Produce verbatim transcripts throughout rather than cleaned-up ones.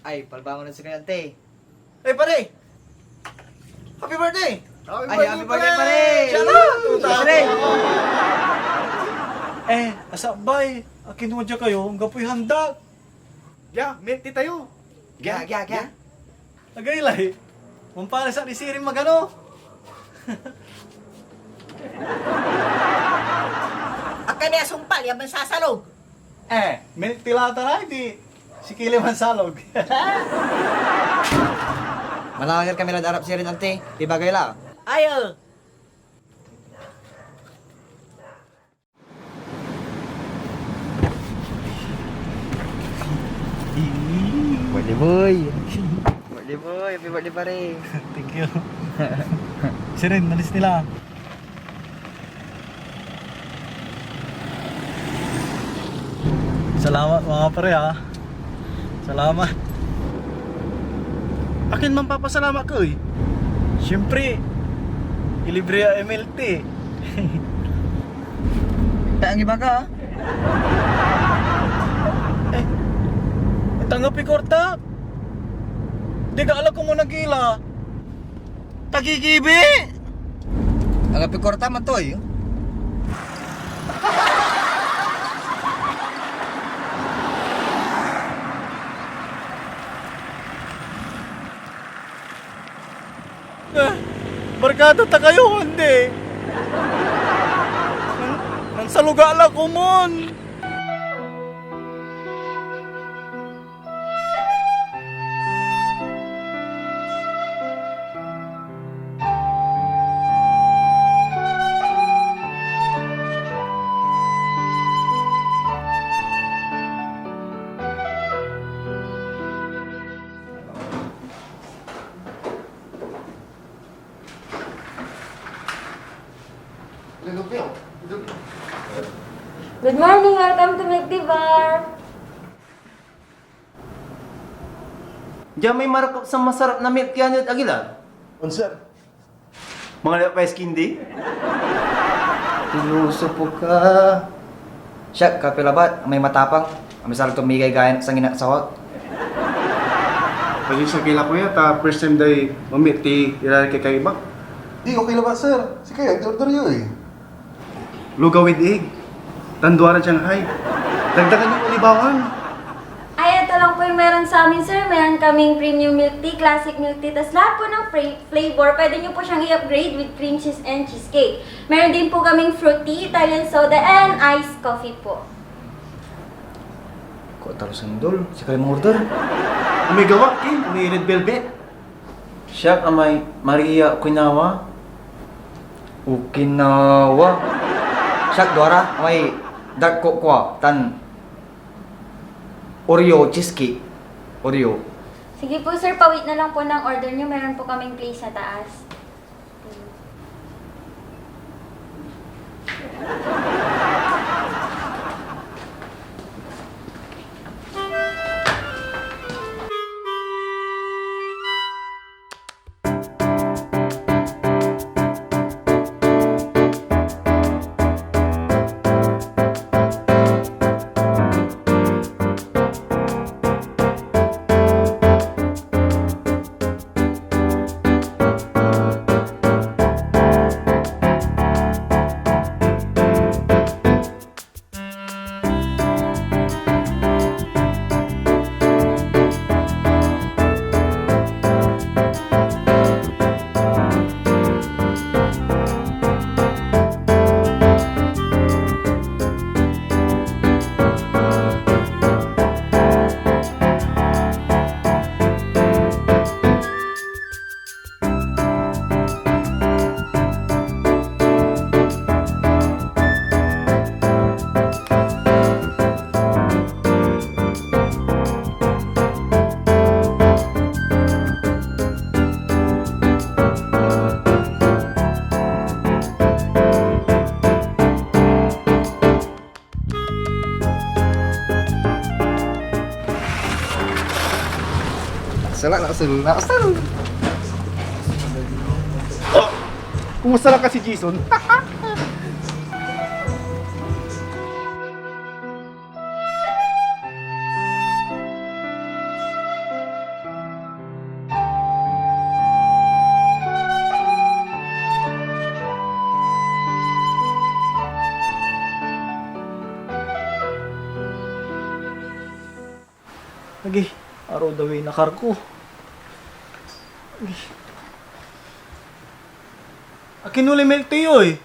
Ay, palbangon ed sikayo, ante. Ay, pare! Happy birthday! Happy Ay, birthday, happy birthday, pare! pare! Shout out! Pare! Eh, asabay, akin mo dia kayo, anggapoy handa. Ya, milk tea tayo. Gya, gya, gya. Agaylay, mampara sa ni sirin magano. Ag kami asumpal, ya mansasalog. Eh, milk tea la ta ra, di si Kili mansalog. Manager kami lad arap sirin, ante. Di bagay la. Ayo. Birthday boy! Birthday boy! Happy birthday, pare! Thank you. Sirin, nalis nila. Salamat, mga pare, ha. Salamat. Akin manpapasalamat ka, ey? Siyempre, ilibre ya M L T. Taang iba ka, ah. Eh, tanggap i korta. Di ka ala komun nagila. Tagigibi! Anggapoy kuarta man to, eh. Ah, barkada ta kayo, andi. Nan-, nansaluga la komun. Good morning, welcome to Milk Tea Bar. Dia may marakep so masarap na milk tea ed Aguilar? On, sir. Mangalap pa skin day? Pilosopo ka. Siak, kapi labat, may matapang. Amay sarag to migay gayan sanginak sawak. Pasensya ki la, kuya, ta first time day mamilk tea ira kay kaiba. Di, okay labat, sir. Sikayo, ag order yo, eh. Lugaw with egg. Tan duaran Shanghai. Dagdagan yung alibawan. Ay, ito lang po yung meron sa amin, sir. Meron kaming premium milk tea, classic milk tea, tas lahat po ng fra-, flavor. Pwede nyo po siyang i-upgrade with cream cheese and cheesecake. Meron din po kaming fruit tea, Italian soda, and iced coffee po. Ko talo sandol, si kayo order. May gawak, Ken, may red velvet. Siak amay Maria Okinawa. Okinawa. Siak duara, amay dark cocoa tan Oreo cheesecake. Oreo. Sige po, sir, pa-wait na lang po ng order nyo. Meron po kaming place sa taas. Sala, nakasal, nakasal. Oh! Kumusta lang ka si Jason? Agi, araw dawi nakar ko. Agi. Akin oli milk tea yoy?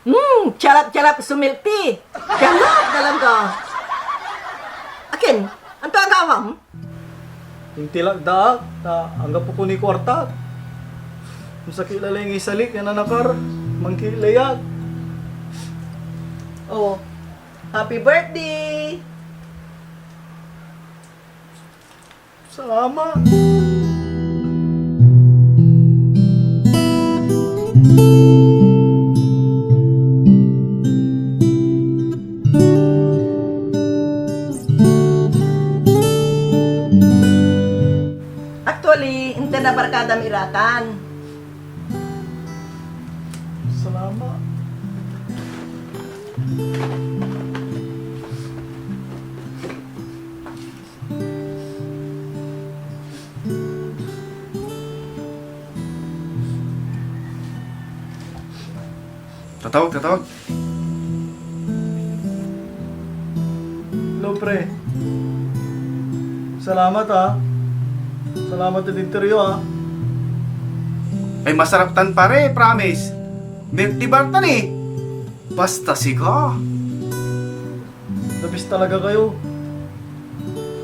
Hmm, charap-charap so milk tea. Charap, dalan ko. Akin, anto agawam? Intilak da ak, ta anggapo ko ni kuarta. Masakit la lay isalik ya nanakar, mangkiilay ak. Oh, happy birthday! Salamat. Actually, inter na barkada mi ratan. Salamat. Tatawag, tatawag. Hello, pre. Salamat, ah. Salamat ed interview, ah. Ay, masarap tan, pare, promise. Milk tea bar tan, eh. Basta sika. The best talaga kayo.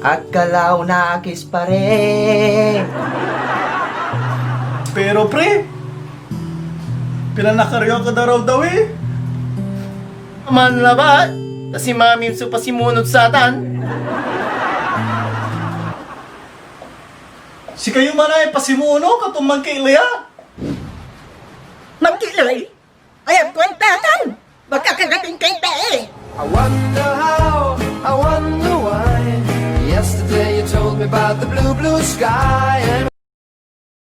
Agka la onakis, pare. Pero, pre, pinanakar yo ak ed araw dawi. Aman labat, ta si Mami so pasimunod satan. Sikayo man ay pasimuno, katon mangkiilay ak. Mangkiilay? Ay, agko antakan! Baka kagating kay tae! I wonder how, I wonder why. Yesterday you told me about the blue, blue sky and